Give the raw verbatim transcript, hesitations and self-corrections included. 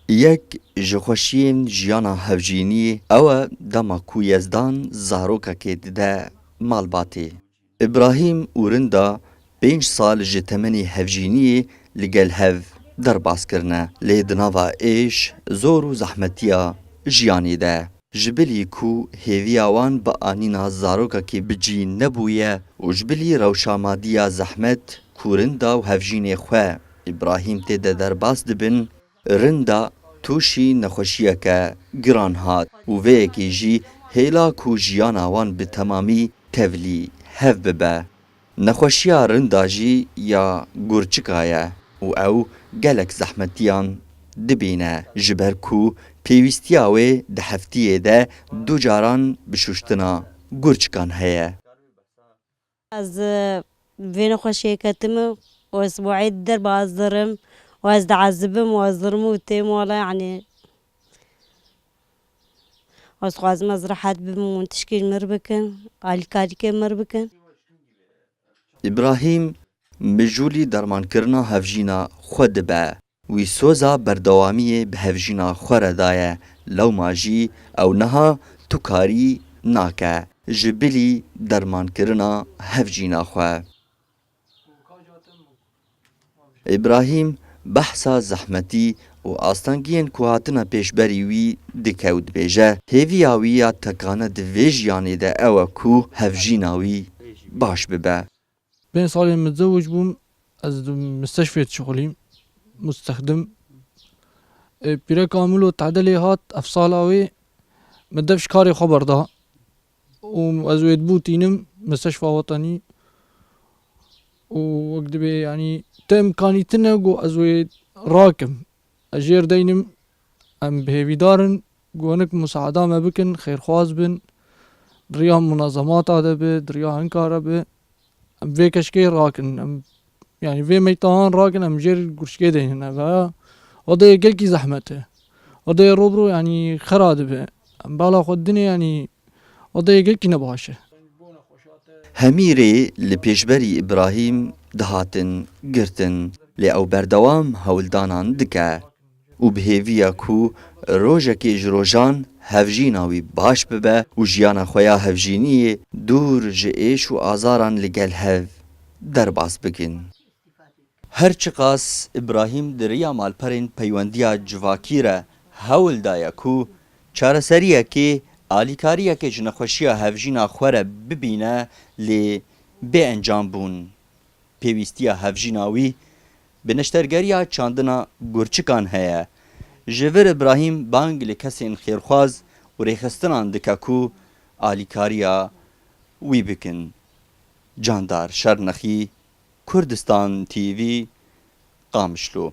Yek ji xweşiyên jiyana hevjîniyê ew e dema ku Yezdan zarokekê dide malbatê. Îbrahîm û Rinda pênc sal ji temenê hevjîniyê li gel hev derbas kirine, lê di nava êş, zor û zehmetiya jiyanê de, ji bilî ku hêviya wan bi anîna zarokekê bi cî nebûye û ji bilî rewşa madî ya zehmet ku Rinda û hevjînê xwe Îbrahîm tê de derbas dibin, Rinda tûşî nexweşiyeke giran hat û vê yekê jî hêla ku jiyana wan bi temamî tevlî hev bibe. Nexweşiya Rinda jî ya gurçika ye û ew gelek zehmetiyan dibîne, ji ber ku pêwîstiya wê di heftiyê de du caran bişuştina gurçikan heye. Ez, e, vê nexweşiyê ketime û ez bo êd derbas dirim û ez diezibim û ez dirim û têm wala, yanî ez dixwazim ez rehet bibim û tişkî ji mir bikin, alîkarîkê mir bikin. Îbrahîm mijûlî dermankirina hevjîna xwe dibe. Wî soza berdewamiyê bi hevjîna xwe re daye, lewma jî ew niha tu karî nake ji bilî dermankirina hevjîna xwe. Îbrahîm behsa zehmetî û astengiyên ku hatine pêşberî wî dike û dibêje, hêviya wî ya tekane di vê jiyanê de ew e ku hevjîna wî baş bibe. Pênc salên mitzewic bûm, ez di misteşfê dişixulîm, mustexdim. Ê, pîreka min lo tedelê hat, ev sala wê min dev ji karê xwe berda û ez wê dibû tînim misteşfa wetenî û wek dibê, yanî, te imkanî tine ku ez wê rakim. Ez jêr deynim, em bi hêvîdar in ku hinek musaada me bikin, xêrxwaz bin, di riya munezemata de be, di riya hinka re be. Em vê keşkê rakin, em, yanî vê meytahan rakin, em jêr gurçikê deynin. Ev, e, odeyê gelkî zehmet e. Odeyê robro, yanî xera dibe. Em bala xwe dinê, yanî odeyê gelkî nebaş e. Hemî rê li pêşberî Îbrahîm dihatin girtin, lê ew berdewam hewldanan dike û bi hêviya ku rojekê ji rojan hevjîna wî baş bibe û jiyana xwe ya hevjîniyê dûr ji êş û azaran li gel hev derbas bikin. Her çiqas Îbrahîm di riya malperên peywendiya civakî re hewl daye ku çareseriyekê, alîkariyekê ji nexweşiya hevjîna xwe re bibîne, lê bê encam bûn. Pêwîstiya hevjîna wî bi neştergeriya çandina gurçikan heye. Ji vir Îbrahîm bang li kesên xêrxwaz û rêxistinan dike ku alîkariya wî bikin. Candar Şernexî, Kurdistan T V, Qamişlo.